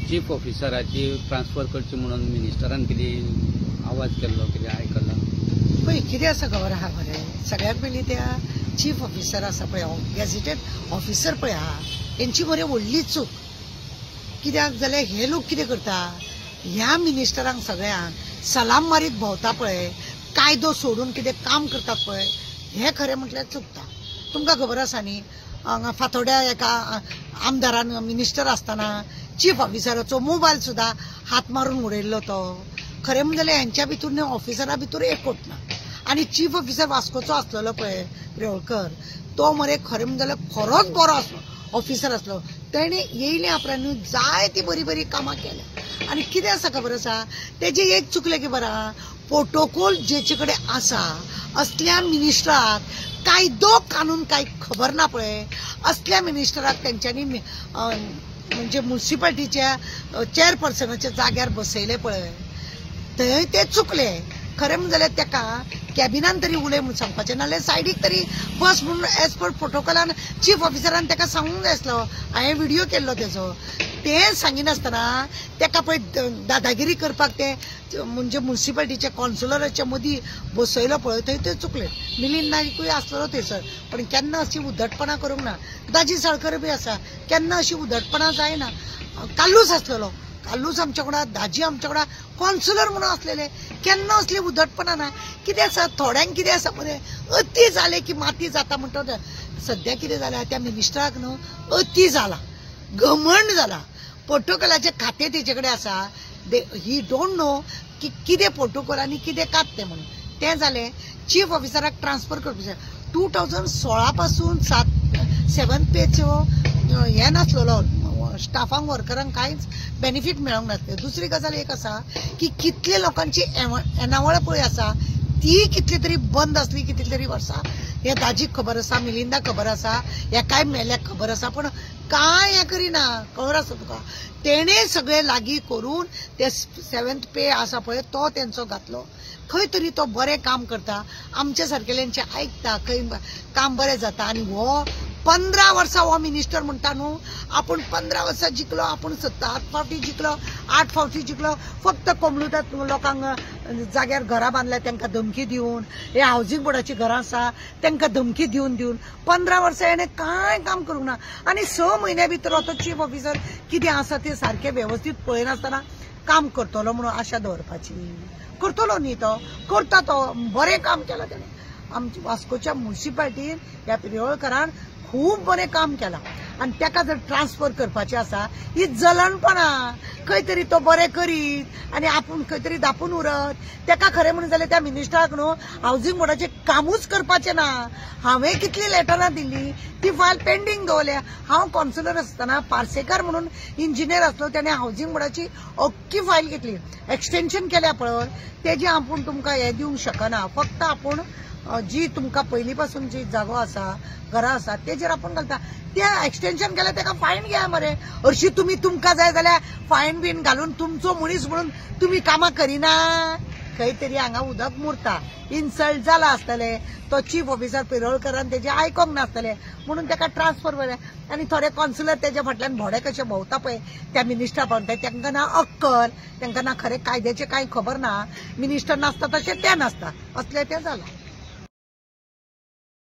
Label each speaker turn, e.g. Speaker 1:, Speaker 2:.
Speaker 1: Chief ऑफिसराची transfer करची म्हणून मिनिस्टरान कितें आवाज केल्लो, कितें आयकलां?
Speaker 2: पळय कितें आसा खबर आहा मरे, सगळ्यात पयलीं त्या चीफ ऑफिसर आसा पळय, गॅझेटेड ऑफिसर पळय आहा, हेंची मरे व्हडली चूक. कित्याक जाल्यार हे लोक कितें करता, ह्या मिनिस्टरांक सगळ्यांक सलाम मारीत भोंवता पळय, कायदो सोडून कितें काम करतात पळय, हें खरें म्हटल्यार चुकता. तुमकां खबर आसा न्ही, हांगा फातोड्या एका आमदारान मिनिस्टर आसतना चीफ ऑफिसराचो मोबायल सुद्दां हात मारून उडयल्लो तो. खरें म्हणलें जाल्यार हेंच्या भितर न्ही ऑफिसरा भितर एकवट ना. आनी चीफ ऑफिसर वास्कोचो आसलेलो पळय प्रियोळकर, तो मरे खरें म्हणलें जाल्यार खरोच बरो आसलो ऑफिसर आसलो. तेणें येयल्या उपरांत जायती बरी बरी कामां केल्या. आनी कितें आसा खबर आसा, तेजें एक चुकलें खबर आहा, प्रोटोकॉल जेचे कडेन आसा असल्या मिनिस्टराक कायदो कानून कांय खबर ना पळय, असल्या मिनिस्टराक तेंच्यांनी म्हणजे मुन्सिपाल्टीच्या चेअरपर्सनाच्या जाग्यार बसयले पळय, थंय ते चुकले. खरें म्हणलें जाल्यार तेका कॅबिनान तरी उलय म्हणून सांगपाचें, नाल्यार सायडीक तरी बस म्हणून एज पर प्रोटोकॉलान चीफ ऑफिसरान तेका सांगूंक जाय आसलो. हांवें व्हिडियो केल्लो तेजो, तें सांगिनासतना तेका पळय दादागिरी करपाक ते म्हणजे मुन्सिपाल्टीच्या कॉन्सुलराच्या मदीं बसयलो पळय, थंय ते चुकले. मिलिंद नायकूय आसलेलो थंयसर, पण केन्ना अशी उदटपणां करूंक ना. दाजी साळकर बी आसा, केन्ना अशी उदटपणां जायना. कालूच आसलेलो, कालूच आमच्या वांगडा, दाजी आमच्या वांगडा कॉन्सुलर म्हणून आसलेले, केन्ना असली उदटपणां ना. कितें आसा, थोड्यांक कितें आसा मरे, अती जालें की माती जाता म्हणटा. सद्या कितें जालां, त्या मिनिस्टराक न्हू अती जाला, घमंड जाला. प्रोटोकॉलाचें खातें तेजे कडेन आसा, he don't know की कितें प्रोटोकॉल आनी कितें कात तें म्हणून. तें जालें. चीफ ऑफिसराक ट्रान्सफर करपाचें 2016 पासून 7 पेचो हें नासलेलो, स्टाफांक वर्करांक कांयच बेनिफीट मेळोंक नासलें. दुसरी गजाल एक आसा की कितले लोकांची येणावळ पळय आसा ती कितली तरी बंद आसली कितली तरी वर्सां. हे दाजीक खबर आसा, मिलिंदाक खबर आसा, हेकाय मेल्याक खबर आसा, पण कांय हें करिना. खबर आसा तुका, तेणें सगळें लागीं करून ते 7th पे आसा पळय तो तेंचो घातलो. खंय तरी तो बरें काम करता, आमच्या सारकेल्यांचें आयकता, खंय काम बरें जाता. आनी हो 15 वर्सां हो मिनिस्टर म्हणटा न्हू, आपूण 15 वर्सां जिखलो, आपूण 7 फावटी जिखलो, 8 फावटी जिखलो, फक्त कोमलुतात लोकांक जाग्यार घरां बांदल्या तांकां धमकी दिवन, हे हावजींग बोर्डाचीं घरां आसा तांकां धमकी दिवन दिवन 15 वर्सां हेणें कांय काम करूंक ना. आनी 6 म्हयन्या भितर तो चीफ ऑफिसर कितें आसा तें सारकें वेवस्थीत पळयनासतना काम करतलो म्हणून आशा दवरपाची. करतलो न्ही तो, करता तो, बरें काम केलां तेणें. आमच्या वास्कोच्या मुन्सिपाल्टीन ह्या प्रियोळकरान खूब बरें काम केलां. आनी तेका जर ट्रान्सफर करपाचें आसा, ही जलनपणां, खंय तरी तो बरें करीत आनी आपूण खंय तरी दापून उरत. तेका खरें म्हणून जाल्यार त्या मिनिस्टराक न्हू हावजींग बोर्डाचें कामूच करपाचें ना. हांवें कितलीं लेटरां दिलीं, ती फायल पेंडींग दवरल्या. हांव कॉन्सुलर आसतना पार्सेकर म्हणून इंजिनियर आसलो, तेणें हावजींग बोर्डाची अख्खी फायल घेतली, एक्सटेन्शन केल्या पळय, तेजें आपूण तुमकां हें दिवंक शकना. फक्त आपूण जी तुमकां पयलीं पासून जी जागो आसा, घरां आसा तेजेर आपूण घालता. ते एक्सटेन्शन केल्यार तेका फायन घेया मरे. हरशीं तुमी तुमकां जाय जाल्यार फायन बीन घालून तुमचो मनीस म्हणून तुमी कामां करिना. खंय तरी हांगा उदक मुरता, इन्सल्ट जाला आसतलें, तो चीफ ऑफिसर प्रियोळकरान तेजें आयकोंक नासतलें म्हणून तेका ट्रान्सफर बरें. आनी थोडे कॉन्सुलर तेज्या फाटल्यान भोडे कशे भोंवता पळय त्या मिनिस्टरा पावता, तांकां ना अक्कल, तांकां ना खरें कायद्याचें कांय खबर ना. मिनिस्टर नासता तशें तें नासता, असलें तें जालां.